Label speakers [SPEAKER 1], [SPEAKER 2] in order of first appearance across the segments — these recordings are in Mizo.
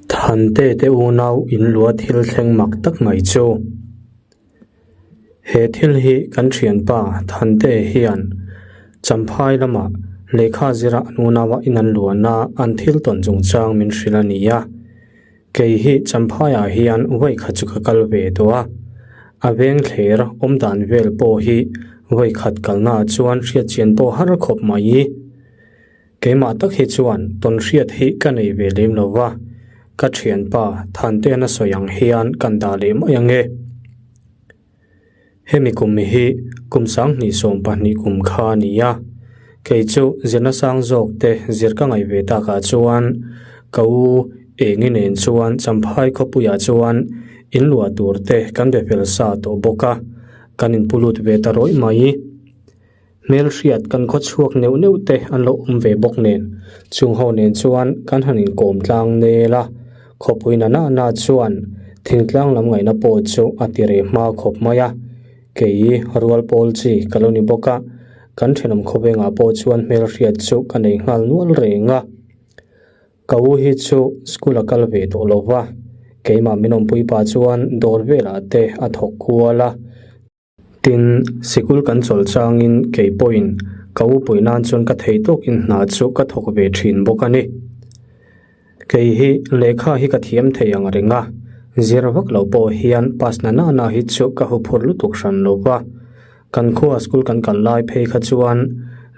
[SPEAKER 1] Thante te unau inlua thil thleng mak tak mai chu. He thil hi kan thianpa Thante hian Champhai lamah lehkha zira an unaua in an luana an thil tawn chungchang min hrilh a ni a. Kei hi Champhaiah hian vawikhat chu ka kal ve tawh a, a veng thler awm dan vel pawh hi vawikhat kalnaah chuan hriatchian pawh har khawp mai. Keimah tak hi chuan tawnhriat hi ka nei ve lem lo va, ka thianpa Thantean a sawi ang hian kan dah leh mai ang e. Hemi kum hi kum 2020 kum kha a ni a, kei chu zirna sang zawk te zir ka ngaih ve takah chuan ka u Engi nen chuan Champhai khawpuiah chuan inluah tur te kan be fel sa tawh bawk a, kan inpu lut ve ta rawih mai. Hmelhriat kan khaw chhuak neuh neuh te an lo awm ve bawk nen, chung ho nen chuan kan han inkawm tlang nel a, khawpui na na na chuan thingtlang lam ngaihna pawh chu a ti reh hma khawp mai a, kei rual pawl chi ka lo ni bawk a, kan thenawm khawvengah pawh chuan hmelhriat chu ka nei nghal nual reng a. Ka u hi chu school a kal ve tawh lo va, keimah min awmpui pah chuan dawr velah te a thawk kual a. Tin, sikul kan chawl changin kei pawhin ka u pui nan chuan ka thei tawkin hna chu ka thawk ve thin bawk a ni. Kei hi lehkha hi ka thiam thei ang reng a, zir vak lo pawh hian pass na na na hi chu ka huphurh lutuk hran lo va. Kan khua school kan kal lai phei kha chuan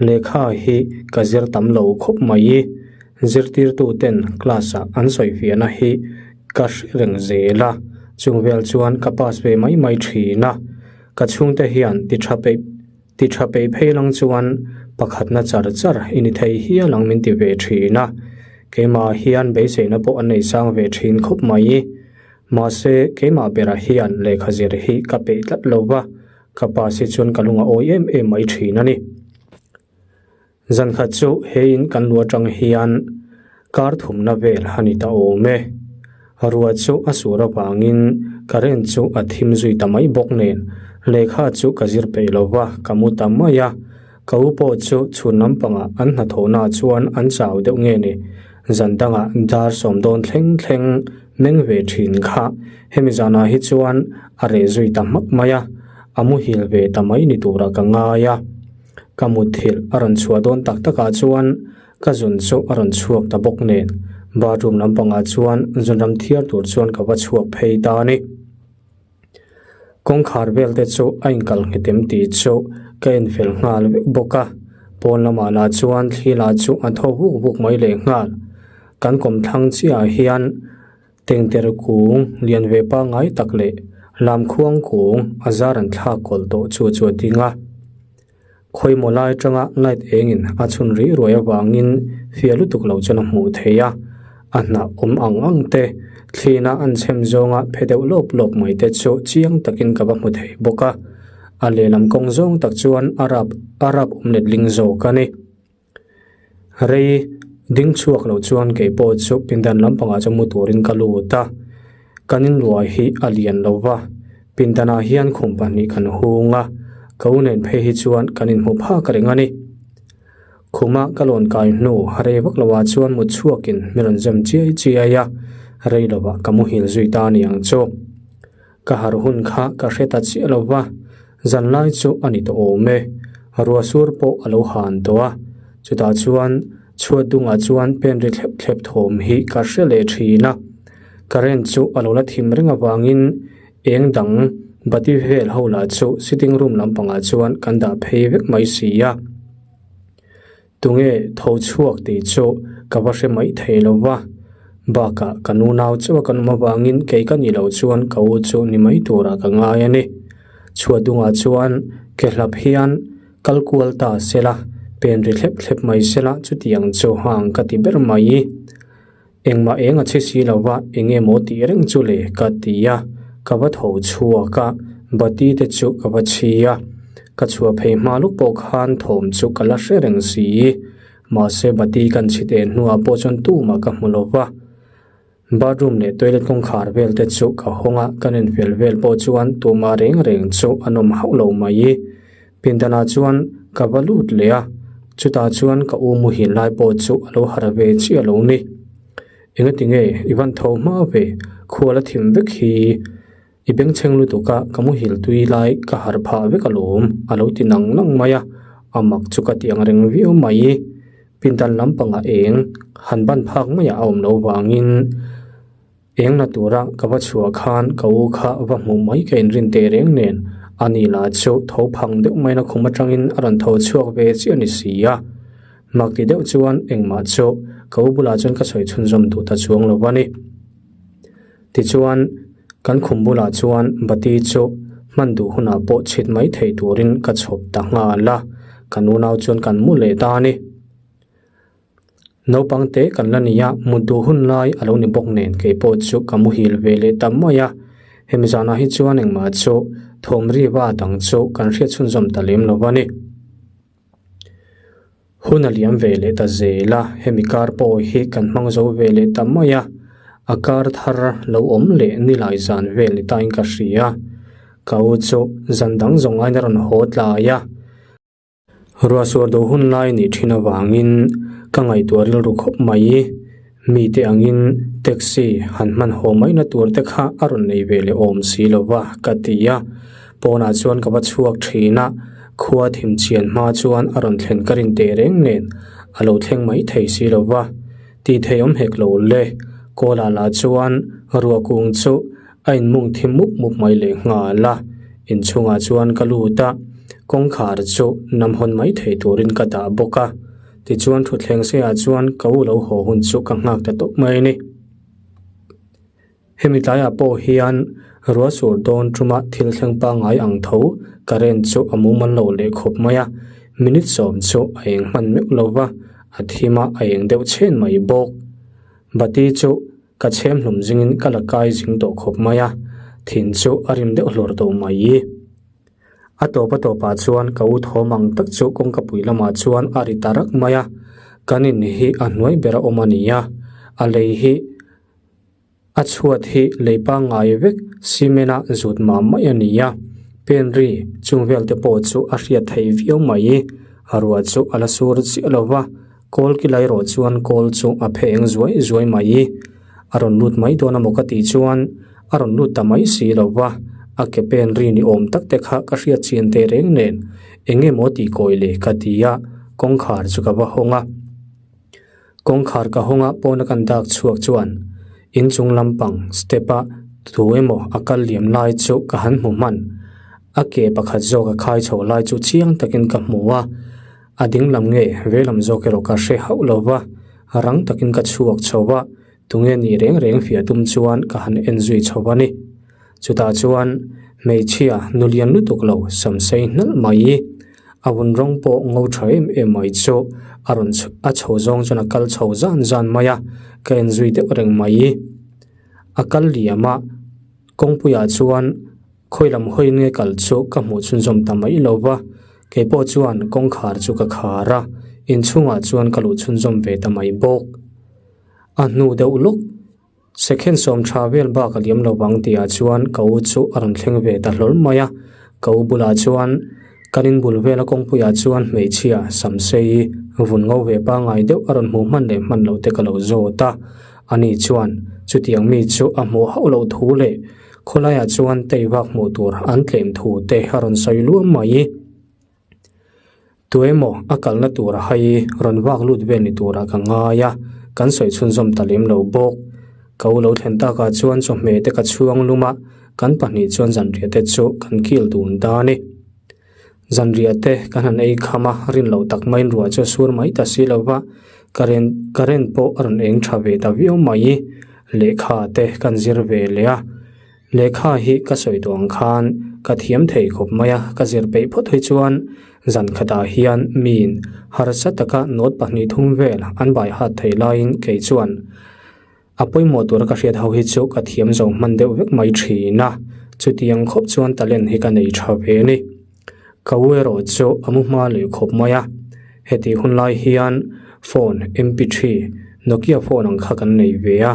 [SPEAKER 1] lehkha hi ka zir tam lo khawp mai i, zirtirtu ten class ah an sawifiahna hi Ka hre reng zel a, chung vel chuan ka pass ve mai mai thin a, ka chhungte hian ti tha peih ti tha peih phei lang chuan pakhatna char char i ni thei hial ang min ti ve thin a, keimah hian beiseina pawh an nei sang ve thin khawp mai. Mahse, keimah berah hian lehkha zir hi ka peih tlat lo va, ka pass hi chuan ka lung a awi em em mai thin a ni. Zan khat chu he in kan lu atang hian kar thumna vel a ni ta awm e. Ruah chu a sur avangin current chu a thim zui ta mai bawk nen lehkha chu ka zir peih lo va, ka mu ta mai a. Ka u pawh chu chhun lampangah an hnathawhnaah chuan an chau deuh nge ni. Zan dangah dar sawm dawn thleng thleng meng ve thin kha hemi zanah hi chuan a reh zui ta hmak mai a, a muhil ve ta mai ni turah ka ngai a. Ka mutthilh a rawn chhuah dawn tak takah chuan ka zun chu a rawn chhuak ta bawk nen bathroom lampangah chuan zunram thiar tur chuan ka va chhuak phei ta a ni. Kawngkhar vel te chu a inkal nghet em tih chu ka enfel nghal vek bawk a, pawn lamah lah chuan thli lah chu a thaw vuk vuk mai leh nghal. Kan kawmthlang chiahah hian Tengter kung lian ve pangngai tak leh lamkhuang kung a zar an thlak kawlh tawh chu chu a ding a. Khawimaw lai atanga light engin a chhun rih ruai avangin fiah lutuk lo chuan a hmuh theih a, a hnah awm ang ang te, thlina an chhem zawnga phe deuh lawp lawp mai te chu chiang takin ka va hmu thei bawk a, a lehlam kawng zawng tak chuan a rap a rap awm letling zawk a ni. Rei ding chhuak loh chuan kei pawh chu pindan lampangah chuan mu turin ka lut a, kan inluah hi a lian lo va, pindanah hian khum pahnih kan hung a, ka u nen phei hi chuan kan inhmu phak reng a ni. Khuma ka lawn kai hnu rei vak loah chuan mut chhuakin min rawn zem chiai chiai a, rei lovah ka muhil zui ta a ni ang chu. Ka harh hun kha ka hre ta chiah lo va, zan lai chu a ni tawh awm e. Ruah sur pawh a lo han tawh a, chutah chuan chhuat dungah chuan pen ri thlep thlep thawm hi ka hre leh thin a. Current chu a lo la thim reng avangin eng dang bati vel ho lah chu sitting room lampangah chuan kan dah phei vek mai si a. Tunge tho chhuak tih chu ka va hre mai thei lo va, bakah ka nu nau chauh a kan awm avangin kei ka nih loh chuan ka u chu ni mai turah ka ngai a ni. Chhuah dungah chuan ke hlap hian kal kual ta sela, pen ri thlep thlep mai sela chutiang chu hang ka ti ber mai. Engmah eng a chhe si lo va, enge maw tih reng chu le ka ti a, ka va tho chhuak a, bati te chu ka va chhi a, ka chhuah phei hma luk pawh khan thawm chu ka la hre reng si, mahse bati kan chhit en hnuah pawh chuan tumah ka hmu lo va, bathroom leh toilet kawngkhar vel te chu ka hawng a, kan enfel vel pawh chuan tumah reng reng chu an awm hauh lo mai. Pindanah chuan ka va lut leh a, chutah chuan ka u muhil lai pawh chu a lo harh ve chiah lo ni. Engati nge i van tho hma ve, khual a thim vek hi i bengchheng lutuk a, ka muhil tui lai ka harh phah vek alawm a lo ti nang nang mai a, a mak chu ka ti ang reng viau mai. Pindan lampangah eng han ban phak maiah a awm loh vangin eng la tura ka va chhuah khan ka u kha va hmuh mai ka inrin teh reng nen a ni lah chu tho phang deuh maina khum atangin a rawn tho chhuak ve chiah a ni si a. Mak ti deuh chuan engmah chu ka u bulah chuan ka sawi chhunzawm duh ta chuang lo a ni. Tichuan, kan khum bulah chuan bati chu hman duh hunah pawh chhit mai thei turin ka chhawp ta nghal a, kan unau chuan kan mu leh ta a ni. Naupang te kan la ni a, mut duh hun lai a lo ni bawk nen kei pawh chu ka muhil ve leh ta mai a. Hemi zanah hi chuan engmah chu thawm riva dang chu kan hriat chhunzawm ta lem lo a ni. Hun a liam ve leh ta zel a, hemi kar pawh hi kan hmang zo ve leh ta mai a, a kar thar lo awm leh nilai zan vel ni tain ka hria. Ka u chu zan dang zawng aiin a rawn haw tlai a. Ruahsuar do hun lai nih thin avangin ka ngaihtuah rilru khawp mai. Mite angin taxi han hman haw maina tur te kha a rawn nei ve leh awm si lo va ka ti a, pawnah chuan ka va chhuak thin a, khua thim chian hma chuan a rawn thlen ka rin teh reng nen a lo thleng mai thei si lo va, tih thei awm hek lo le, kawlah lah chuan ruah kung chu a inmung thi mup mup mai leh nghal a, inchhungah chuan ka lut a, kawngkhar chu nam hawn mai thei turin ka dah bawk a. Tichuan thutthleng seiah chuan ka u lo haw hun chu ka nghak ta tawp mai a ni. Hemi tlaiah pawh hian ruah sur dawn tuma thil thleng pangngai ang tho current chu a mumal lo leh khawp mai a, minute sawm chu a eng hman meuh lo va, a thim a a eng deuh chhen mai bawk. Bati chu ka chhem hlum zingin ka la kai zing tawh khawp mai a, thin chu a rim deuh hlawr tawh mai. A tawp a tawpah chuan ka u thawm ang tak chu kawngka pui lamah chuan a ri ta rak mai a, kan in hi a hnuai ber a awm a ni a, a lei hi a chhuat hi lei pangngai vek cement a zut mah mai a ni a, pen ri chung vel te pawh chu a hriat theih viau mai, a ruah chu a la sur chiah lo va, kawl ki lai rawh chuan kawl chu a phe eng zuai zuai mai, a rawn lut mai dawn a maw ka tih chuan. A rawn lut ta mai si lo va, a ke pen ri ni awm tak te kha ka hriat chian teh reng nen eng nge maw tih kawi le ka ti a, kawngkhar chu ka va hawng a. Kawngkhar ka hawng a pawna kan dak chhuak chuan inchung lampang step a thu emaw a kal liam lai chu ka han hmu hman. A ke pakhat zawk a khai chho lai chu chiang takin ka hmu a, a ding lam nge ve lam zawk erawh ka hre hauh lo va, rang takin ka chhuak chho a. Tunge nih reng reng fiah tum chuan ka han en zui chho a ni. Chutah chuan hmeichhia nu lian lutuk lo sam sei hnalh mai, a vun rawng pawh ngo tha em em mai chu a rawn a chho zawng chuan a kal chho zan zan mai a, ka en zui deuh reng mai. A kal liam a, kawngpuiah chuan khawi lam hawi nge kal chu ka hmuh chhunzawm ta mai lo va, kei pawh chuan kawngkhar chu ka khar a, inchhungah chuan ka luh chhunzawm ve ta mai bawk. A hnu deuh lawk, second 10 vel bak a liam lo vang tihah chuan ka u chu a rawn thleng ve ta hlawl mai a. Ka u bulah chuan kan in bul vela kawngpuiah chuan hmeichhia samsei vun ngo ve pangngai deuh a rawn hmuh hman leh hman loh te ka lo zawt a. Ani chuan chutiang mi chu a hmuh hauh loh thu leh khawlaiah chuan tei vak hmuh tur an tlem thu te a rawn sawi luam mai. Tuemaw a kalna tur a hai rawn vak lut vel ni turah ka ngai a, kan sawi chhunzawm ta lem lo bawk. Ka u lo thlen takah chuan chawhmeh te ka chhuang lum a, kan pahnih chuan zanriah te chu kan kil dun ta a ni. Zanriah te kan han ei kham a, rin loh tak maiin ruah chu a sur mai ta si lo va, current current pawh a rawn eng tha ve ta viau mai. Lehkha te kan zir ve leh a. Lehkha hi ka sawi tawh ang khan ka thiam thei khawp mai a, ka zir peih phawt hi chuan zan khatah hian miin harsa taka note 2 3 vel an bai hat thei laiin kei chuan a pawimawh tura ka hriat ho hi chu ka thiam zo hman deuh vek mai thin a, chutiang khawp chuan talent hi ka nei tha ve a ni. Ka u erawh chu a mu hma leh khawp mai a, hetih hun lai hian phone MP3 Nokia phone ang kha kan nei ve a,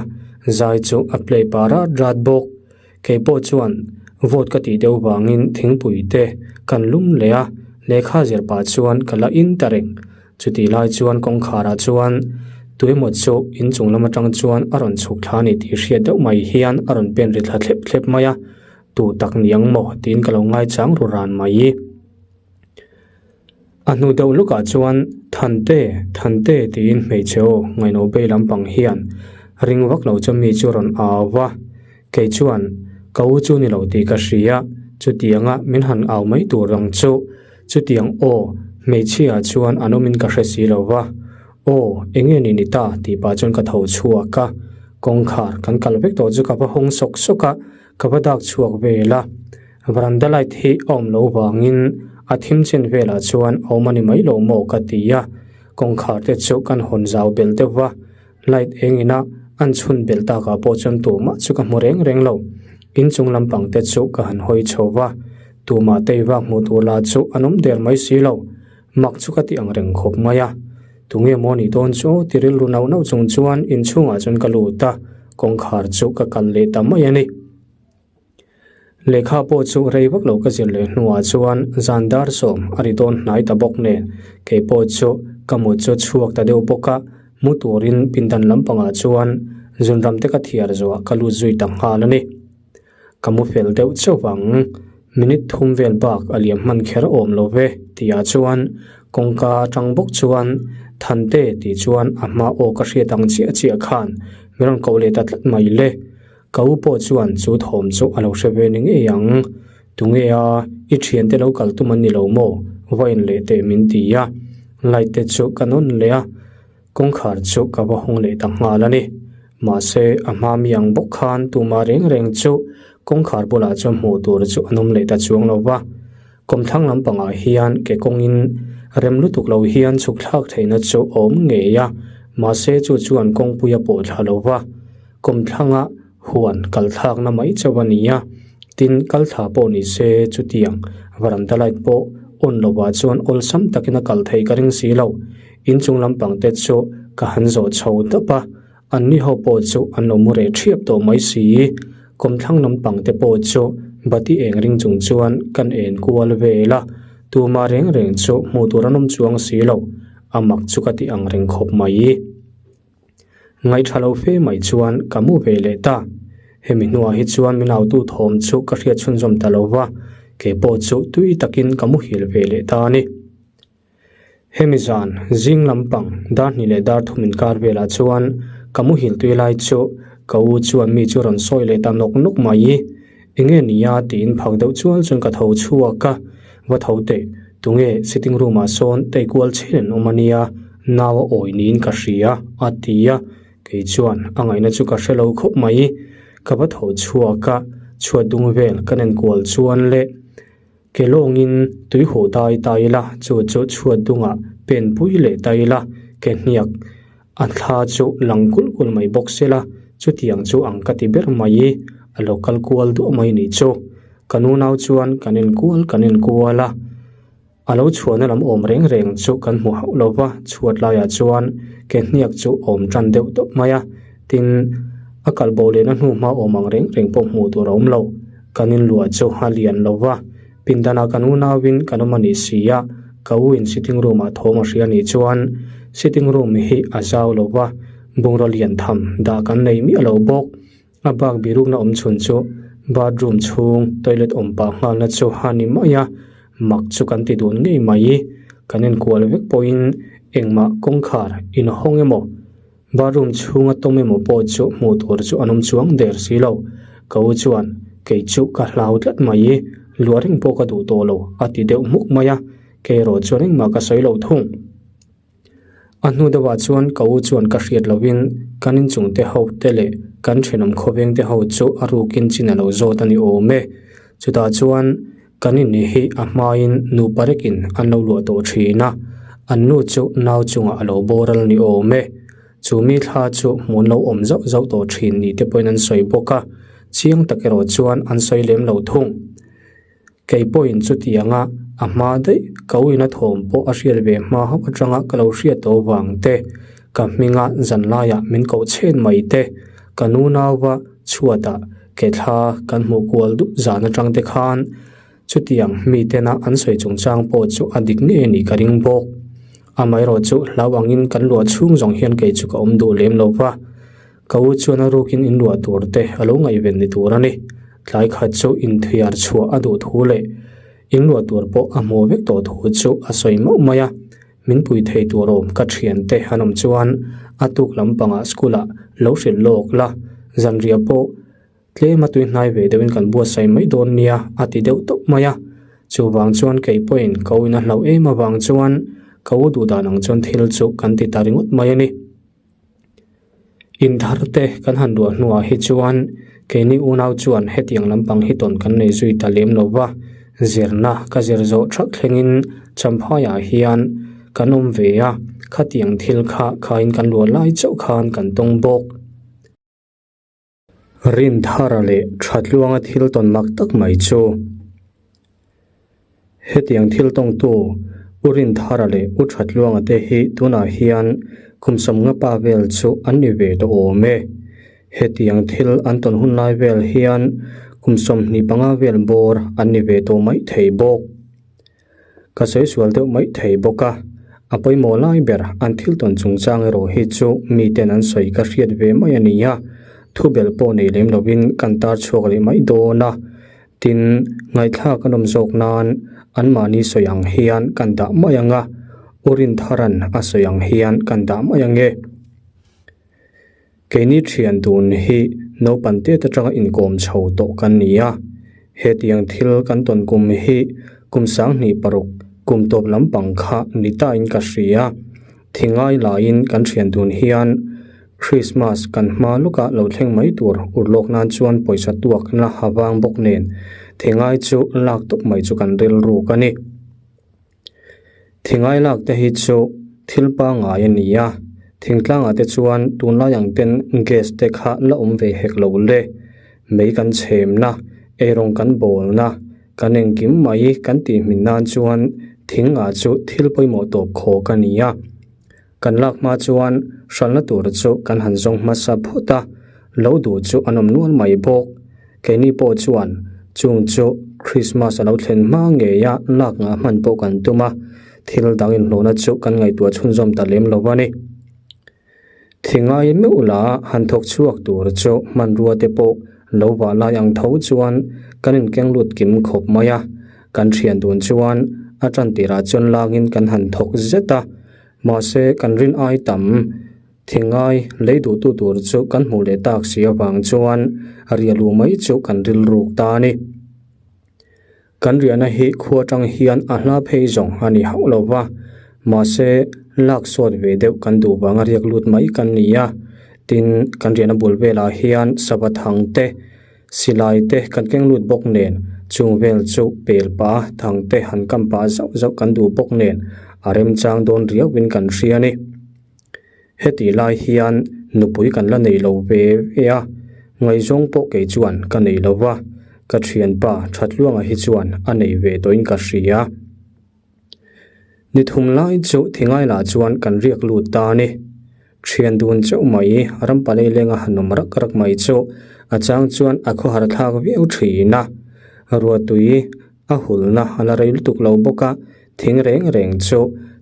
[SPEAKER 1] zai chu a play pah rat rat bawk. Kei pawh chuan vote ka tih deuh vangin thingpui te kan lum leh a, lehkha zir pah chuan ka la in ta reng. Chutih lai chuan kawngkharah chuan. Tuemaw chu inchung lam atang chuan a rawn chhuk thla a ni tih hriat deuh mai hian a rawn pen ri thla thlep thlep mai a, tu tak ni ang maw tiin ka lo ngaichang ru ran mai. A hnu deuh lukah chuan Thante, Thante tiin hmeichhe aw ngaihno bei lampang hian ring vak lo chu mi chu rawn au va, kei chuan ka u chu ni lo tih ka hria, chutianga min han au mai tur ang chu, chutiang aw hmeichhia chuan an awmin ka hre si lo va, aw enge ni ni ta tih pah chuan ka tho chhuak a, kawngkhar kan kal vek tawh chu ka va hawng sawk sawk a, ka va dak chhuak vel a. Veranda light hi a awm loh vangin a thim chen velah chuan a awm a ni mai lo maw ka ti a, kawngkhar te chu kan hawn zau belh deuh va, light eng ina an chhun belh takah pawh chuan tumah chu ka hmu reng reng lo. Inchung lampang te chu ka han hawi chho va, tumah tei vak hmuh tur lah chu an awm der mai si lo, mak chu ka ti ang reng khawp mai a. Tunge maw nih dawn chu ti rilru nauh nauh chung chuan inchhungah chuan ka lut a, kawngkhar chu ka kal leh ta mai a ni. Lehkha pawh chu rei vak lo ka zir leh hnuah chuan zan dar sawm a ri dawn hnai ta bawk nen kei pawh chu ka mut chu chhuak ta deuh bawk a, mu turin pindan lampangah chuan zunram te ka thiar zuah ka lut zui ta nghal a ni. Ka mu fel deuh chauh vang, minute thum vel bak a liam hman kher awm lo ve tihah chuan kawngka atang bawk chuan Thante tih chuan a hma aw ka hriat ang chiah chiah khan min rawn koh leh ta tlat mai le. Ka u pawh chuan chu thawm chu a lo hre ve ni ngei ang. Tunge a, i thiante lo kal tum an ni lo maw? Va en leh teh min ti a. Light te chu ka nawn leh a, kawngkhar chu ka va hawng leh ta nghal a ni. Mahse, a hma mi ang bawk khan tumah reng reng chu kawngkhar bulah chuan hmuh tur chu an awm leh ta chuang lo va. Kawmthlang lampangah hian ke kawngin rem lutuk lo hian chhuk thlak theihna chu a awm ngei a, mahse chu chuan kawngpui a pawh thla lo va. Kawmthlanga huan kal thlakna mai chauh a ni a, tin kal thla pawh ni se chutiang varanda light pawh on lovah chuan awlsam takin a kal theih ka ring si lo. Inchung lampang te chu ka han zawh chho dap a, anni ho pawh chu an lo mu reh thiap tawh mai si. Kawmthlang lampang te pawh chu bati eng ring chung chuan kan en kual vel a, tumah reng reng chu hmuh tur an awm chuang si lo, a mak chu ka ti ang reng khawp mai. Ngaihṭha lo fe mai chuan ka mu ve leh ta. Hemi hnuah hi chuan min autu thawm chu ka hriat chhunzawm ta lo va, kei pawh chu tui takin ka muhil ve leh ta a ni. Hemi zan zing lampang dar hnih leh dar thum inkar velah chuan ka muhil tui lai chu ka u chuan mi chu rawn sawi leh ta nawk nawk mai. Enge nia tiin phak deuh chual chuan ka tho chhuak a, va tho teh, tunge sitting room ah sawn tei kual chhin an awm a nia, nau a awi niin ka hria a ti a, kei chuan a ngaihna chu ka hre lo khawp mai, ka va tho chhuak a, chhuat dung vel ka nen kual chuan le ke lawngin tui huh dai ta ila chu chu chhuat dungah pen pui leh ta ila ke hniak A thla chu lang kulh kulh mai bawk sela, chutiang chu ang ka ti ber mai i, a lo kal kual duah mai nih chu. Ka nunau chuan kan en kual kan en kual a, a lo chhuahna lam awm reng reng chu kan hmu hauh lo va, chhuat laiah chuan ke hniak chu awm tan deuh tawp mai a, tin, a kal bo lehna hnu hma awm ang reng reng pawh hmuh tur a awm lo. Kan inluah chu a lian lo va, Pindana kan unauin kan awm a nih si a, ka u in sitting room ah thawm a hria nih chuan sitting room hi a zau lo va, bungraw lian tham dah kan nei miah lo bawk. A bak birukna awm chhun chu bathroom chhung toilet awm pah nghalna chu a ni mai a, mak chu kan ti dun ngei mai. Kan enkual vek pawhin engmah kawngkhar inhawng emaw Bathroom chhunga tawm emaw pawh chu hmuh tur chu an awm chuang der si lo. Ka u chuan, Kei chu ka hlau tlat mai i, luah reng pawh ka duh tawh lo, a ti deuh hmuk mai a, kei erawh chuan engmah ka sawi lo thung. A hnu deuhah chuan ka u chuan ka hriat lovin kan inchung te ho te leh kan thenawm khawveng te ho chu a rukin chin a lo zawt a ni awm e. Chutah chuan Kan innih hi a hmain nupa rekin an lo luah tawh thin a, an nu chu nau chungah a lo boral ni awm e. Chu mi thla chu hmun lo awm zauh zauh tawh thin ni te pawhin an sawi bawk a, chiang tak erawh chuan an sawi lem lo thung. Kei pawhin chutianga a hma daih ka uina thawm pawh a hriat ve hma hauh atanga ka lo hriat tawh vang te, ka hminga zan laiah min koh chhen mai te, ka nu nauva chhuatah ke thla kan hmuh kual dup zan atang te khan chutiang mi tena an sawi chungchang pawh chu a dik ngei a nih ka ring bawk. Amaherawhchu hlau angin kan luah chhung zawng hian kei chu ka awm duh lem lo va. Ka u chuan a rukin in luah tur te a lo ngaihven ni tur a ni. Tlai khat chu inthiar chhuah a duh thu leh in luah tur pawh a hmuh vek tawh thu chu a sawi mauh mai a. Min pui thei tur awm ka thiante an awm chuan a tuk lampangah school ah lo hrilh lawk la, zanriah pawh tlem a tui hnai ve deuhin kan buatsaih mai dawn nia a ti deuh tawp mai a. Chuvang chuan kei pawhin ka u in a hlauh em avang chuan ka u duh dan ang chuan thil chu kan ti ta ringawt mai a ni. Inthar te kan han ruah hnuah hi chuan keini unau chuan hetiang lampang hi tawn kan nei zui ta lem lo va, zirna ka zir zawh thak thlengin Champhaiah hian kan awm ve a, khatiang thil kha khain kan luah lai chauh khan kan tawng bawk. Rinthara leh Thatluanga thil tawn mak tak mai chu. Hetiang thil tawngtu U Rinthara leh U Thatluanga te hi tunah hian kum sawmnga pa vel chu an ni ve tawh awm e. Hetiang thil an tawn hun lai vel hian kum 25 vel bawr an ni ve tawh mai thei bawk. Ka sawi sual deuh mai thei bawk a, a pawimawh lai ber an thil tawn chungchang erawh hi chu miten an sawi ka hriat ve mai a ni a, thubelh pawh nei lem lovin kan tar chhuak leh mai dawn a, tin, ngaihthlak a nawm zawk nan anmahni sawi ang hian kan dah mai ang a, U Rintharan a sawi ang hian kan dah mai ang e. Keini thian dun hi naupan tet atanga inkawm chho tawh kan ni a, hetiang thil kan tawn kum hi kum 2006 kum tawp lampang kha ni tain ka hria. Thingai laiin kan thian dun hian Christmas kan hma lawkah lo thleng mai tur urlawk nan chuan pawisa tuakna ha vang bawk nen thingai chu lak tawp mai chu kan rilruk a ni. Thingai lak te hi chu thil pangngai a ni a, thingtlangah te chuan tunlai ang ten gas te kha la awm ve hek lo le. Mei kan chhemna, eirawng kan bawlna, kan engkim mai kan tih hmin nan chuan thingah chu thil pawimawh tawp khawk a ni a. Kan lak hma chuan hralhna tur chu kan han zawng hmasa phawt a, lo duh chu an awm nual mai bawk. Keini pawh chuan chung chu Christmas a lo thlen hma ngei a lak ngah hman pawh kan tum a, thil dang inhlawhna chu kan ngaihtuah chhunzawm ta lem lo a ni. Thingai meuh la han thawk chhuak tur chu hmanrua te pawh lo vah lai ang tho chuan kan inkeng lut kim khawp mai a, kan thian dun chuan a tan tirah chuan langin kan han thawk zet a, Mahse, kan rin ai tam thingai lei duhtu tur chu kan hmuh leh tak si avang chuan riah luh mai chu kan rilruk ta a ni. Kan riahna hi khua atang hian a hla phei zawng a ni hauh lo va, mahse, lak sawt ve deuh kan duh vanga riak lut mai kan ni a. Tin, kan riahna bul velah hian sava thang te, Silai te kan keng lut bawk nen, chung vel chu pel pah a thang te han kam pah zauh zauh kan duh bawk nen a remchang dawn riauhin kan hria a ni. Heti lai hian nupui kan la nei lo ve ve a, ngaihzawng pawh kei chuan ka nei lo va, ka thianpa Thatluanga hi chuan a nei ve tawhin ka hria. Ni thum lai chu thingai lah chuan kan riak lut ta a ni. Thian dun chauh mai, ram palei lenga han awm rak rak mai chu a chang chuan a khawhar thlak viau thin a. Ruatui a hulna a la rei lutuk lo bawk a, thing reng reng chu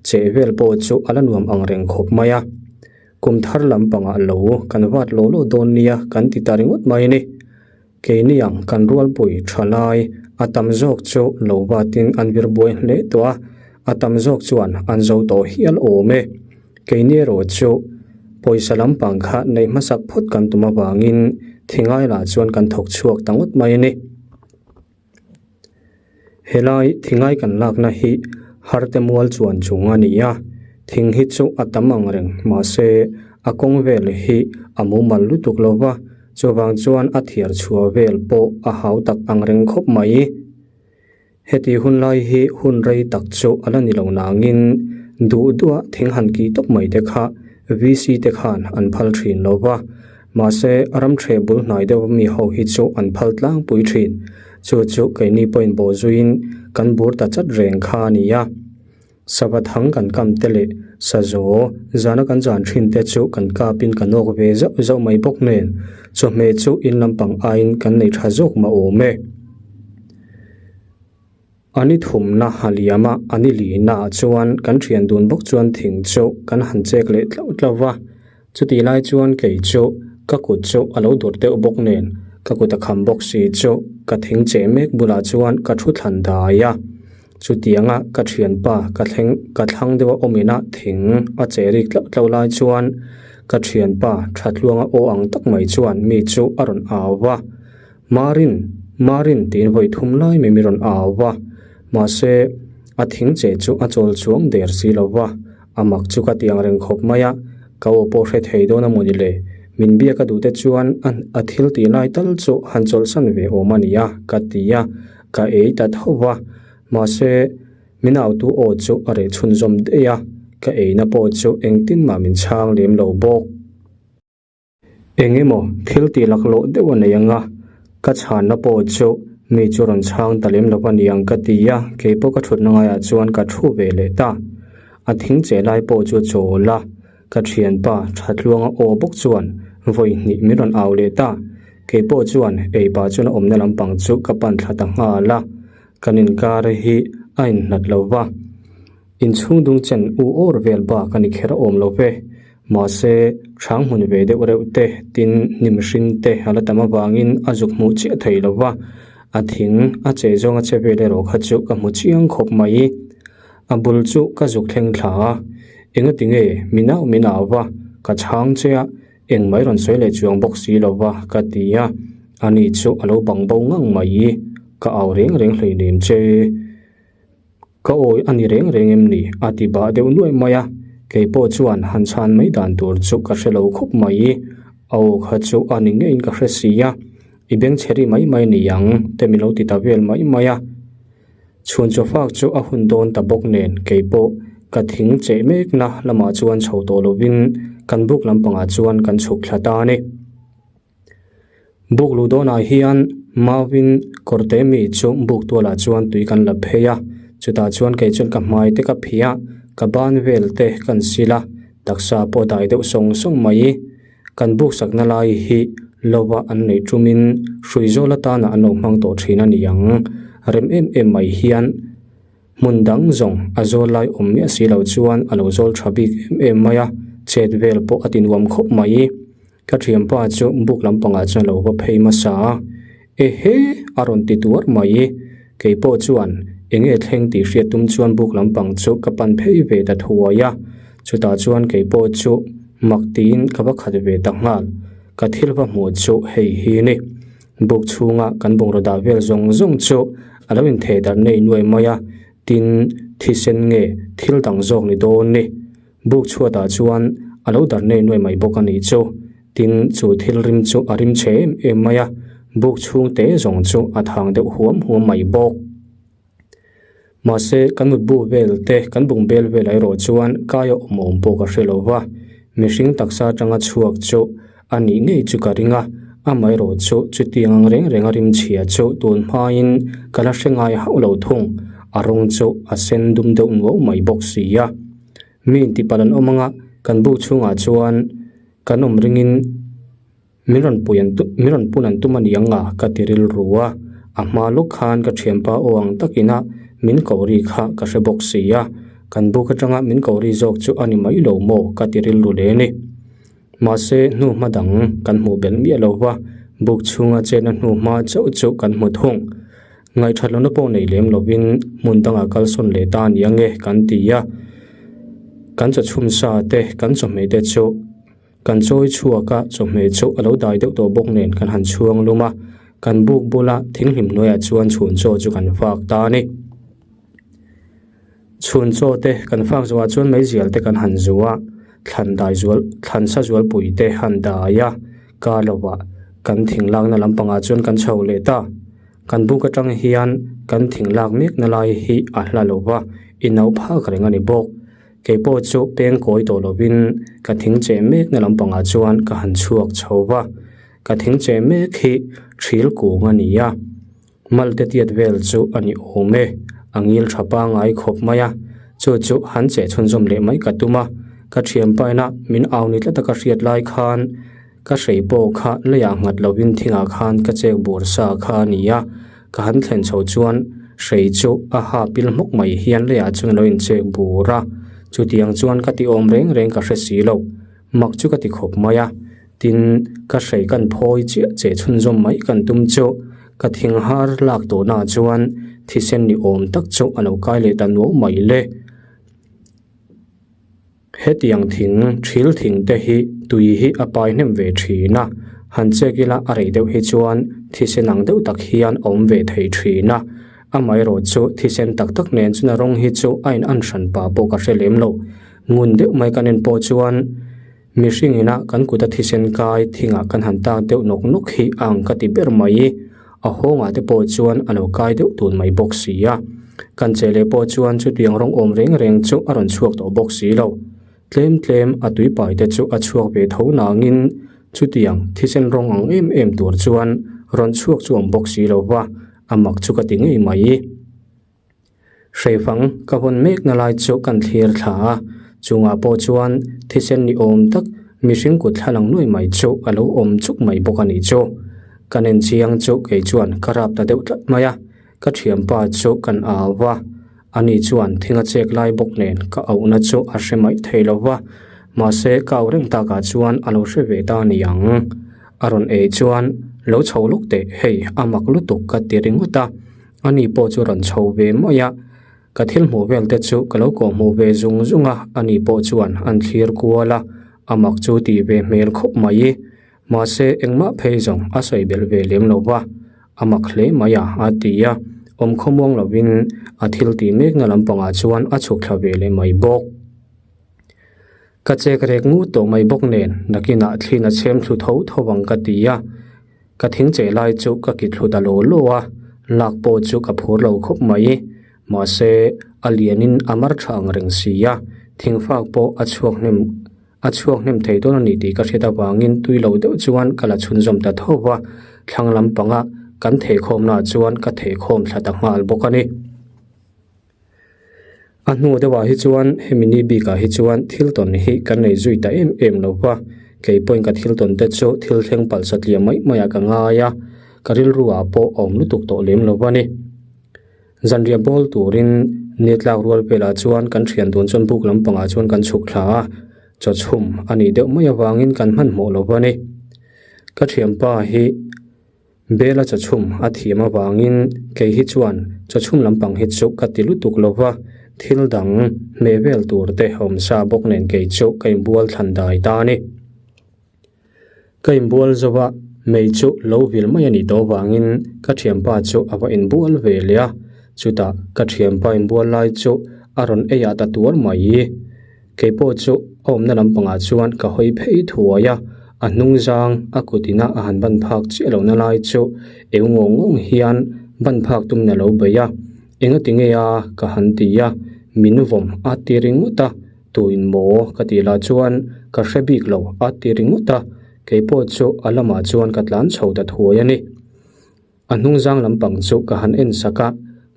[SPEAKER 1] cheh vel pawh chu a la nuam ang reng khawp mai a. Kum thar lampangah lo kan vat law law dawn nia kan ti ta ringawt mai a ni. Keini ang kan rualpui tha lai a tam zawk chu lo vatin an vir buai hle tawh a, a tam zawk chuan an zo tawh hial awm e. Keini erawh chu pawisa lampang kha neih hmasak phawt kan tum avangin thingai lah chuan kan thawk chhuak ta ngawt mai a ni. Helai thingai kan lakna hi harte mual chuan chung a ni a, thing hi chu a tam ang reng mahse a kawng vel hi a mumal lutuk lo va, chuvang chuan a thiar chhuah vel pawh a hau tak ang reng khawp mai. Heti hun lai hi hun rei tak chu a la ni lo nangin duh duha thing han kih tawp mai te kha VC te khan an phal thin lo va, Mahse, ram ṭheh bul hnai deuh mi ho hi chu an phal tlangpui ṭhin. Chu chu keini pawhin bawh zuiin kan bur ta chat reng kha a ni a. Sava thang kan kam te leh sazaw zana kan zan ṭhin te chu kan kapin kan awk ve zauh zauh mai bawk nen, chawhmeh chu in lampang aiin kan nei ṭha zawk mah awm e. A ni thumna a liam a, a ni lina ah chuan kan thian dun bawk chuan thing chu kan han chek leh tlauh tlauh va. Chutih lai chuan kei chu ka kut chu a lo dur deuh bawk nen ka kut a kham bawk si chu ka thing cheh mek bulah chuan ka thu thlan dai a. Chutianga ka thianpa ka thleng ka thlang deuh a awmin a thing a che rik tlauh tlauh lai chuan ka thianpa thatluanga aw ang tak mai chuan mi chu a rawn au va. Marin, Marin tiin vawi thum lai mai mi rawn au va, mahse a thing che chu a chawl chuang der si lo va, a mak chu ka ti ang reng khawp mai a, ka aw pawh hre thei dawn a maw ni le, min biak a duh te chuan a a thil tih lai tal chu han chawlhsan ve awm a nia ka ti a, ka ei ta tho va, mahse min autu aw chu a reh chhunzawm daih a, ka eina pawh chu engtin mah min chhang lem lo bawk. Eng emaw thil tih laklawh deuh a nei ang a, ka chhanna pawh chu mi chu rawn chhang ta lem lo a ni ang ka ti a, kei pawh ka thutna ngaiah chuan ka thu ve leh ta. A thing che lai pawh chu a chawl a, ka thianpa Thatluanga aw bawk chuan vawi hnih min rawn au leh ta. Kei pawh chuan ei pah chuan a awmna lampang chu ka pan thla ta nghal a, kan inkar hi a inhnat lo va. Inchhung dung chen u awr vel bak a ni kher awm lo ve. Mahse, hrang hmun ve deuh reuh te, tin hnim hring te a la tam avangin a zuk hmuh chiah thei lo va, a thing a che zawng a che vel erawh kha chu ka hmu chiang khawp mai. A bul chu ka zuk thleng thla a, engati nge min au min au va, ka chhang che a, engmah i rawn sawi leh chuang bawk si lo va ka ti a, ani chu a lo bang bo ngang mai, ka au reng reng hleinem che. Ka awi a ni reng reng em ni? a ti bah deuh nuaih mai a, kei pawh chuan han chhan mai dan tur chu ka hre lo khawp mai. A aw kha chu a ni ngeiin ka hre si a, i bengchhe ri mai mai ni ang te min lo ti ta vel mai mai a. Chhun chaw fak chu a hun dawn ta bawk nen kei pawh ka thing cheh mekna lamah chuan chho tawh lovin kan buk lampangah chuan kan chhuk thla ta a ni. Buk luh dawnah hian mauin kawrte mi chu buk tualah chuan tui kan la phei a, chutah chuan kei chuan ka hmai te ka phih a, ka ban vel te kan sil a, taksa pawh dai deuh sawng sawng mai. Kan buk sakna lai hi lova an neih tumin hrui zawl atana an lo hmang tawh thin a ni ang. Rem em em mai hian hmun dang zawng a zawl lai awm miah si lo chuan a lo zawl tha bik em em mai a, chet vel pawh a ti nuam khawp mai. Ka thianpa chu buk lampangah chuan lo va phei hmasa a, Ehe! a rawn ti tuar mai. Kei pawh chuan eng nge thleng tih hriat tum chuan buk lampang chu ka pan phei ve ta thuai a, chutah chuan kei pawh chu mak tiin ka va khat ve ta nghal. Ka thil va hmuh chu hei hi ni. Buk chhunga kan bungraw dah vel zawng zawng chu a lo intheh darh nei nuai mai a, tin thisen nge thil dang zawk ni dawn ni. Buk chhuatah chuan a lo dar nei nuai mai bawk a nih chu. Tin, chu thil rim chu a rim chhe em em mai a, buk chhungte zawng chu a thang deuh huam huam mai bawk. Mahse, kan mutbu vel te, kan bungbel velah erawh chuan kaia awm awm pawh ka hre lo va, mihring taksa atanga chhuak chu a nih ngei chu ka ring a, amaherawh chu chutiang ang reng renga rim chhia chu tun hmain ka la hre ngai hauh lo thung, a rawng chu a sen dum deuh nuau mai bawk si a. Mi intipalh an awm anga kan buk chhungah chuan kan awm ringin min rawn pui an min rawn pun an tum a ni ang a ka ti rilru a, a hma lawk khan ka thianpa aw ang takin a min ko ri kha ka hre bawk si a, kan buk atanga min ko ri zawk chu a ni mai lo maw ka ti rilru hle a ni. Mahse hnu hma dang kan hmuh belh miah lo va, buk chhunga chetna hnu hma chauh chu kan hmu thung. Ngaihthat lohna pawh nei lem lovin hmun dangah kalsawn leh ta a ni ange kan ti a. Kan chawchhum sa te, kan chawhmeh te chu kan chawi chhuak a, chawhmeh chu a lo dai deuh tawh bawk nen kan han chhuang lum a, kan buk bula thinghlim hnuaiah chuan chhun chaw chu kan fak ta a ni. Chhun chaw te kan fak zuah chuan meizial te kan han zu a, thlan dai zual thlan sa zualpui te han dai a, kar lovah kan thing lakna lampangah chuan kan chho leh ta. Kan buk atang hian kan thing lak mek na lai hi a hla lo va, i no phak reng a ni bawk. Kei pawh chu peng kawi tawh lovin ka thing cheh mek na lampangah chuan ka han chhuak chho va, ka thing cheh mek hi thil kung a ni a, malte tiat vel chu a ni awm e, a ngil tha pangai khawp mai a, chu chu han cheh chhunzawm leh mai ka tum a, ka thianpaina min au ni tlat a ka hriat lai khan, Ka hrei pawh kha leiah nghat lovin thingah khan ka chek bur sa kha a ni a, ka han thlen chho chuan Hrei chu a ha pil hmawk mai hian leiah chuan a lo inchek bur a, chutiang chuan ka ti awm reng reng ka hre si lo. Mak chu ka ti khawp mai a, tin ka hrei kan phawi chiah che chhunzawm mai kan tum chu ka thing har lak tawhnaah chuan thisen ni awm tak chu a lo kai leh ta nuau mai le. Hetiang thing, thil thing te hi tui hi a pai hnem ve thin a, han check ila a rei deuh hi chuan thisen ang deuh tak hian a awm ve thei thin a, amaherawh chu thisen tak tak nen chuan a rawng hi chu a in an hran pah pawh ka hre lem lo. Ngun deuh mai kan en pawh chuan mihring ina kan kuta thisen kai thingah kan han tak deuh nawk nawk hi a ang ka ti ber mai. A hawngah te pawh chuan a lo kai deuh tun mai bawk si a. Kan che leh pawh chuan chutiang rawng awm reng reng chu a rawn chhuak tawh bawk si lo. Tlem tlem a tuipai te chu a chhuak ve tho nangin chutiang thisen rawng ang em em tur chuan rawn chhuak chu awm bawk si lo va, a mak chu ka ti ngei mai. Hreifang ka vawn mekna lai chu kan thlir thla a, chungah pawh chuan thisen ni awm tak mihring kut thla lang nuai mai chu a lo awm chuk mai bawk a nih chu. Kan en chiang chu kei chuan ka rap ta deuh tlat mai a, ka thianpa chu kan au va, ani chuan thing a chek lai bawk nen ka auhna chu a hre mai thei lo va, mahse ka au reng takah chuan a lo hre ve ta a ni ang. A rawn ei chuan lo chho lawk teh hei a mak lutuk ka ti ringawt a. Ani pawh chu rawn chho ve mai a, ka thil hmuh vel te chu ka lo kawh hmuh ve zung zung a, ani pawh chuan an thlir kual a, a mak chu tih ve hmel khawp mai. Mahse engmah phei zawng a sawi belh ve lem lo va, a mak hle mai a, a ti a, awm khawmuang lovin a thil tih mekna lampangah chuan a chhuk thla ve leh mai bawk. Ka chek rek ngut tawh mai bawk nen nakinah thlin a chhem thlu tho tho ang ka ti a, ka thing cheh lai chu ka ki thlu ta law law a, lak pawh chu ka phur lo khawp mai. Mahse, a lianin a mar tha ang reng si a, thingfak pawh a chhuak hnem a chhuak hnem thei dawn a ni tih ka hriat avangin tui lo deuh chuan ka la chhunzawm ta tho va, thlang lampanga kan theikhawmnaah chuan ka theikhawm thla ta nghal bawk a ni. A hnu deuhah hi chuan hemi ni bikah hi chuan thil tawn hi kan nei zui ta em em lo va, kei pawhin ka thil tawn te chu thil thleng palh satliah mai maiah ka ngai a, ka rilruah pawh a awm lutuk tawh lem lo va ni. Zanriah bawl turin ni tlak rual velah chuan kan thian dun chuan buk lampangah chuan kan chhuk thla a, chaw chhum a nih deuh mai avangin kan hmanhmawh lo va ni. Ka thianpa hi. Bela chawchhum a thiam avangin kei hi chuan chawchhum lampang hi chu ka ti lutuk lo va, thil dang hmeh vel tur te awm sa bawk nen kei chu ka inbual thlan dai ta a ni. Ka inbual zo a, mei chu lo vil mai a nih tawh avangin ka thianpa chu a va inbual ve leh a, chutah ka thianpa inbual lai chu a rawn ei ah ta tuar mai. Kei pawh chu a awmna lampangah chuan ka hawi phei thuai a, a hnung zang a kut ina a han ban phak chiah lohna lai chu eu ngawng ngawng hian ban phak tum na lo bei a, engati nge a ka han ti a, min vawm a ti ringawt a, tuin maw ka tih lah chuan ka hre bik lo a ti ringawt a, kei pawh chu a lamah chuan ka tlan chho ta thuai a ni. A hnung zang lampang chu ka han en sak a,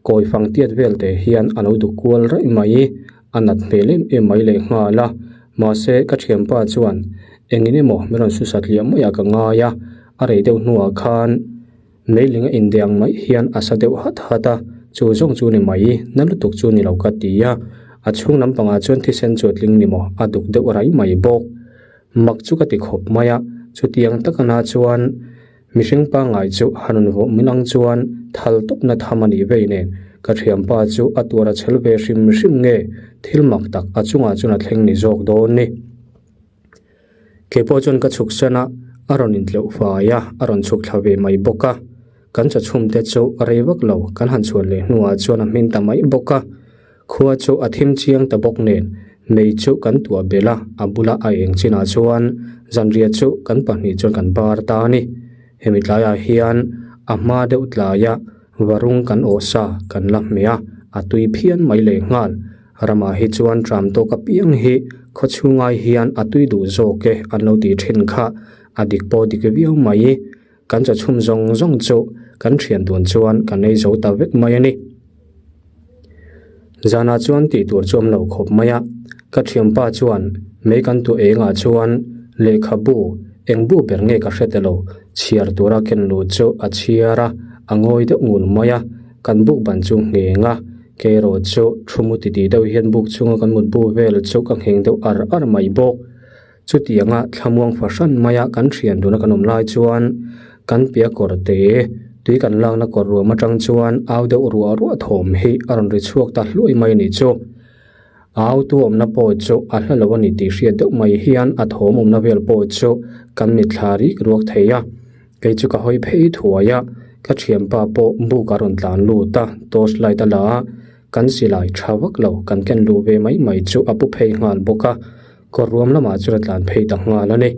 [SPEAKER 1] kawi fang tiat vel te hian a lo duk kual raih mai, a nat hmel em em mai leh nghal a, mahse ka thianpa chuan engin emaw min rawn su satliah maiah ka ngai a, a rei deuh hnuah khan meiling a indeh ang mai hian a sa deuh hat hat a, chu zawng chu ni mai, na lutuk chu ni lo ka ti a, a chhung lampangah chuan thisen chu a tling ni maw, a duk deuh raih mai bawk. Mak chu ka ti khawp mai a, chutiang taka na chuan. Mihring pangngai chu han rawn vawh min ang chuan thal tawpna tham a nih vei nen ka thianpa chu a tuar a chhel ve hrim hrim nge thil mak tak a chungah chuan a thleng ni zawk dawn ni. Keipawh chuan ka chhuk san a, a rawn intleuh fai a, a rawn chhuk thla ve mai bawk a. Kan chawchhum te chu a rei vak lo, kan han chhuan leh hnuah chuan a hmin ta mai bawk a. Khua chu a thim chiang ta bawk nen mei chu kan tuah belh a, a bula a eng chinah chuan zanriah chu kan pahnih chuan kan bar ta a ni. Hemi tlaiah hian a hma deuh tlaia varung kan awh sa kan la hmeh a, a tui phian mai leh nghal. Ramah hi chuan tram tawk apiang hi khaw chhungai hian a tui duh zawk e an lo tih thin kha a dik pawh dik viau mai. Kan chawchhum zawng zawng chu kan thian dun chuan kan ei zo ta vek mai a ni. Zanah chuan tih tur chu awm lo khawp mai a, ka thianpa chuan mei kan tuah engah chuan lehkhabu eng bu ber nge ka hre ta lo, chhiar tura ken luh chu a chhiar a, a ngawi deuh ngul mai a. Kan buk ban chu ngheng a, kei erawh chu thu mu titih deuh hian buk chhunga kan mutbu vel chu ka ngheng deuh ar ar mai bawk. Chutianga thlamuang fahran maia kan thian duna kan awm lai chuan kan piah kawr te tui kan lakna kawr ruam atang chuan au deuh ruah ruah thawm hi a rawn ri chhuak ta hluai mai a nih chu. A autu awmna pawh chu a hla lo a ni tih hriat deuh mai hian a thawm awmna vel pawh chu kan mitthla rik ruak thei a. Kei chu ka hawi phei thuai a, ka thianpa pawh buk a rawn tlan lut a, torch light a la a, kan silai tha vak lo kan ken luh ve mai mai chu a pu phei nghal bawk a, kawr ruam lamah chuan a tlan phei ta nghal a ni.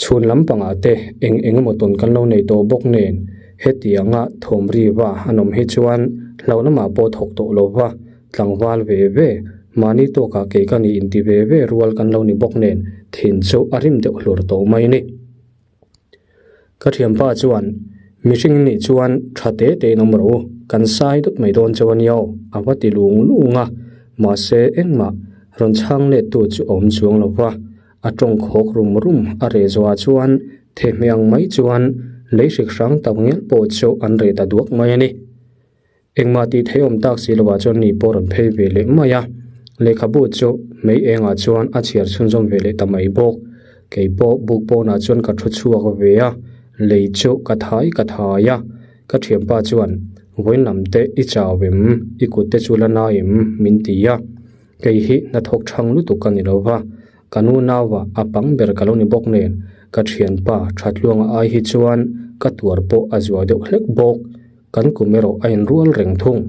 [SPEAKER 1] Chhun lampangah te eng eng emaw tawn kan lo nei tawh bawk nen hetianga thawm riva an awm hi chuan hlo lamah pawh thawk tawh lo va, tlangval ve ve, mahni tawkah kei ka ni inti ve ve rual kan lo ni bawk nen thin chu a rim deuh hlur tawh mai a ni. Ka thianpa chuan, Mihring nih chuan tha te tein awm rawh u, kan sai dawt mai dawn chauh a nia aw, a va ti lung lung a, mahse engmah rawn chhang lettu chu a awm chuang lo va, a tawng khawk rum rum a reh zawhah chuan thehmeh ang mai chuan lei hrik hrang tak ngial pawh chu an reh ta duak mai a ni. Engmah tih theih awm tak si lovah chuan ni pawh rawn phei ve leh mai a, lehkhabu chu mei engah chuan a chhiar chhunzawm ve leh ta mai bawk. Kei pawh buk pawnah chuan ka thu chhuak ve a, lei chu ka thai ka thai a, ka thianpa chuan, Vawiin lam te i chau em? I kut te chu la na em? min ti a. Kei hi hnathawk thang lutuk ka ni lo va, ka nu naua a pang ber ka lo ni bawk nen, ka thianpa Thatluanga ai hi chuan ka tuar pawh a zual deuh hlek bawk. Kan kum erawh a inrual reng thung.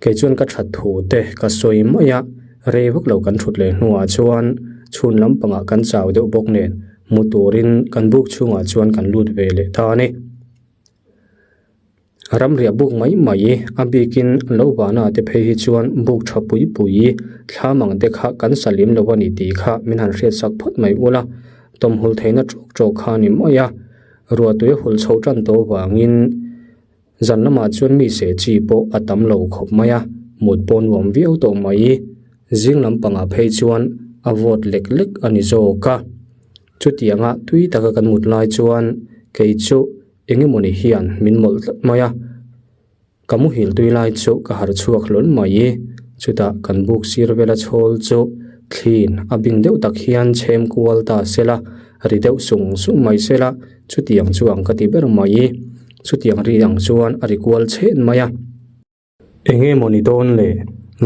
[SPEAKER 1] Kei chuan ka that thu te ka sawi mai a, rei vak lo kan thut leh hnuah chuan chhun lampangah kan chau deuh bawk nen mu turin kan buk chhungah chuan kan lut ve leh ta a ni. Ramriah buk mai mai a bikin lo vana te phei hi chuan buk tha pui pui thlam ang te kha kan sa lem lo a ni tih kha min han hriatsak phawt mai ula, tawmhul theihna tawk tawk kha a ni mai a. Ruahtui a hul chho tan tawh vangin zan lamah chuan mi seh chi pawh a tam lo khawp mai a, mut pawh nuam viau tawh mai. Zing lampangah phei chuan a vawt lek lek a ni zawk a. Chutianga tui taka kan mut lai chuan kei chu eng emawni hian min mawlh tlat mai a. Ka muhil tui lai chu ka harh chhuak hlawn mai. Chutah kan buk sir vela chhawl chu thlin a bing deuh tak hian chhem kual ta sela, ri deuh sung sung mai sela, chutiang chu ang ka ti ber mai. Chutiang ri ang chuan a ri kual chhen mai a. Eng emaw ni dawn le,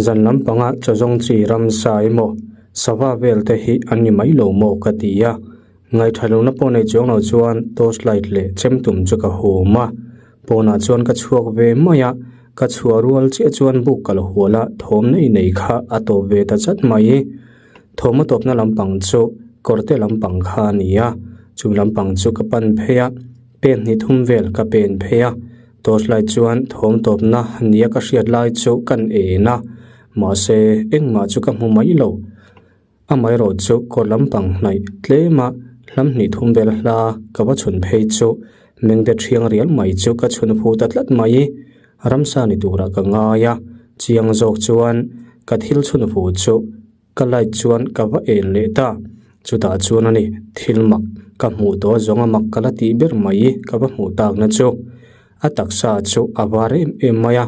[SPEAKER 1] zan lampanga chawzawng chi ramsa emaw sava vel te hi an ni mai lo maw ka ti a. Ngaihṭha lohna pawh nei chuang lo chuan torch light leh chem tum chu ka hum a, pawnah chuan ka chhuak ve mai a, ka chhuah rual chiah chuan buk ka la hual a, thawm nei nei kha a tawp ve ta chat mai. Thawm a tawpna lampang chu kawrte lampang kha a ni a, chumi lampang chu ka pan phei a, pen hnih thum vel ka pen phei a, torch light chuan thawm tawpna nia ka hriat lai chu kan en a, mahse engmah chu ka hmu mai lo. Amaherawh chu kawr lampang hnaih tlema hlam hnih thum vel hla ka va chhun phei chu mengde thiang rial mai chu ka chhun phu ta tlat mai. Ramsa ni turah ka ngai a, chiang zawk chuan ka thil chhun phu chu ka light chuan ka va en leh ta. Chutah chuan a ni, thil mak ka hmuh tawh zawnga mak ka la tih ber mai ka va hmuh takna chu. A taksa chu a var em em mai a,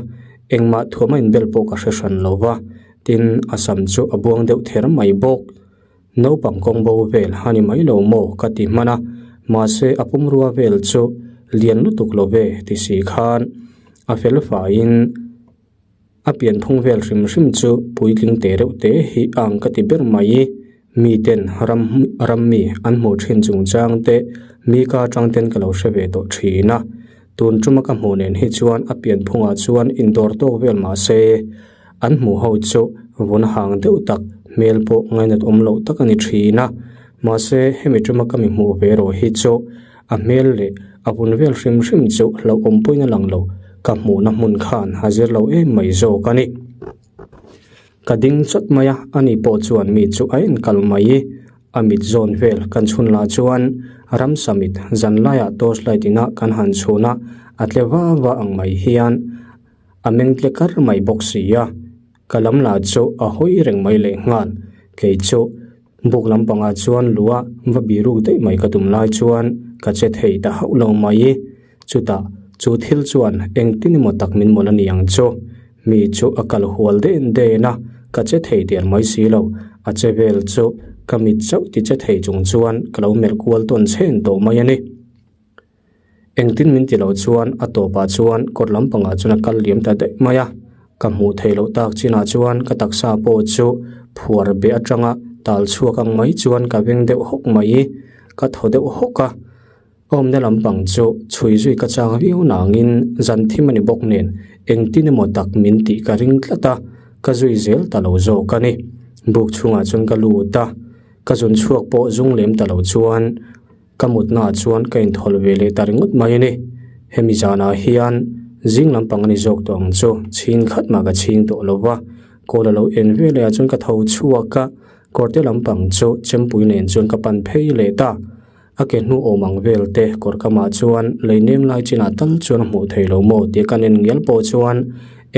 [SPEAKER 1] engmah thuam a inbel pawh ka hre hran lo va, tin a sam chu a buang deuh ther mai bawk. Naupang kawng bo vel a ni mai lo maw ka ti hman a, mahse a pumrua vel chu lian lutuk lo ve ti si khan a fel faiin A pianphung vel hrim hrim chu puitling te reuh te hi ang ka ti ber mai. Miten ram ram mi an hmuh thin chungchang te mi ka atang ten ka lo hre ve tawh thin a. Tun tuma ka hmuh nen hi chuan a pianphungah chuan indawr tawk vel mah se an hmuh ho chu vun hang deuh tak hmel pawh ngainat awm loh tak a ni thin a. Mahse hemi tuma ka mi hmuh ve erawh hi chu A hmel leh a vun vel hrim hrim chu hlauhawm pawhin a lang lo, ka hmuhna hmun khan a zir lo em mai zawk a ni. Ka ding chawt mai a, ani pawh chuan mi chu a en kal mai. A mit zawn vel kan chhun lah chuan ramsa mit zan laiah torch light ina kan han chhun a, a tle va va ang mai hian a meng tle kar mai bawk si a. Ka lam lah chu a hawi reng mai lehnghal, kei chu Buk lampangah chuan lua va biruk daih mai ka tum lai chuan ka che thei ta hauh lo mai. Chutah Chu thil chuan engtin emaw tak min mawlh a ni ang chu. Mi chu a kal hual den den a, ka che thei der mai si lo. A che vel chu ka mit chauh ti che thei chung chuan ka lo melh kual tawn chhen tawh mai a ni. Engtin min ti lo chuan a tawpah chuan kawr lampangah chuan a kal liam ta daih mai a. Ka hmuh theih loh tak chinah chuan ka taksa pawh chu phuar beh atanga tal chhuak ang mai chuan ka veng deuh hawk mai. Ka thaw deuh hawk a. Awmna lampang chu chhui zui ka chang viau nangin zan thim a ni bawk nen engtin emaw tak min tih ka ring tlat a, ka zui zel ta lo zawk a ni. Buk chhungah chuan ka lut a, ka zun chhuak pawh zung lem ta lo chuan ka mutnaah chuan ka inthawl ve leh ta ringawt mai a ni. Hemi zanah hian zing lampang a ni zawk tawh ang chu, chhing khat mah ka chhing tawh lo va, kawl a lo en ve leh ah chuan ka tho chhuak a, kawrte lampang chu chempui nen chuan ka pan phei leh ta. A ke hnu awm ang vel te kawr kamah chuan lei nem lai chinah tal chuan a hmuh thei lo maw tih ka nen ngial pawh chuan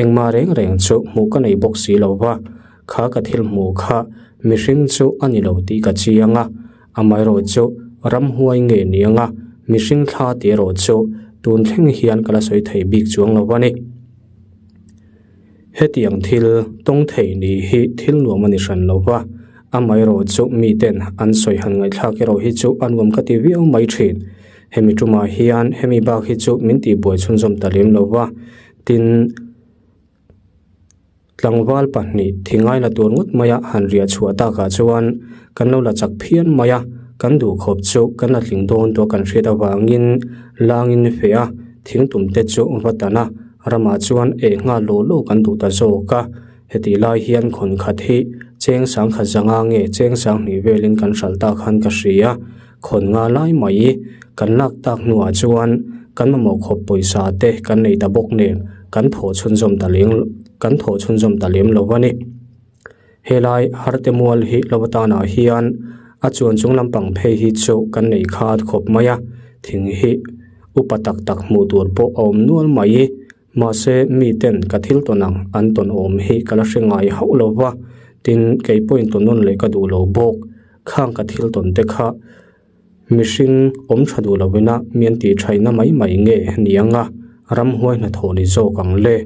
[SPEAKER 1] engmah reng reng chu hmuh ka nei bawk si lo va, kha ka thil hmuh kha mihring chu a ni lo tih ka chiang a, amaherawh chu ramhuai nge ni anga mihring thla tih erawh chu tun thleng hian ka la sawi thei bik chuang lo a ni. Hetiang thil tawng thei ni hi thil nuam a ni hran lo va, amaherawh chu miten an sawi han ngaihthlak erawh hi chu a nuam ka ti viau mai thin. Hemi tumah hian hemi bak hi chu min tihbuai chhunzawm ta lem lo va, tin, tlangval pahnih thingai la tur ngawt maia han riah chhuah takah chuan kan lo la chak phian mai a, kan duhkhawp chu kan la tling dawn tawh kan hriat avangin langin feh a, thingtum te chu va tan a. Ramah chuan eh nghal law law kan duh ta zawk a, hetih lai hian khawn khat hi cheng sangkhat zanga nge cheng sanghnih velin kan hralh tak khan ka hria, khawn nga lai mai kan lak tak hnuah chuan kan mamawh khawp pawisa te kan nei ta bawk nen kan thawh chhunzawm ta leng kan thawh chhunzawm ta lem lo a ni. Helai harte mual hi lo atanah hian a chuan chung lampang phei hi chu kan nei khat khawp mai a, thing hi upa tak tak hmuh tur pawh a awm nual mai. Mahse miten ka thil tawn ang an tawn awm hi ka la hre ngai hauh lo va, tin kei pawhin tawn nawn leh ka duh lo bawk. Khang ka thil tawn te kha mihring awm tha duh lovina mi an tih thaihna mai mai nge ni anga ramhuai hnathawh ni zawk ang le.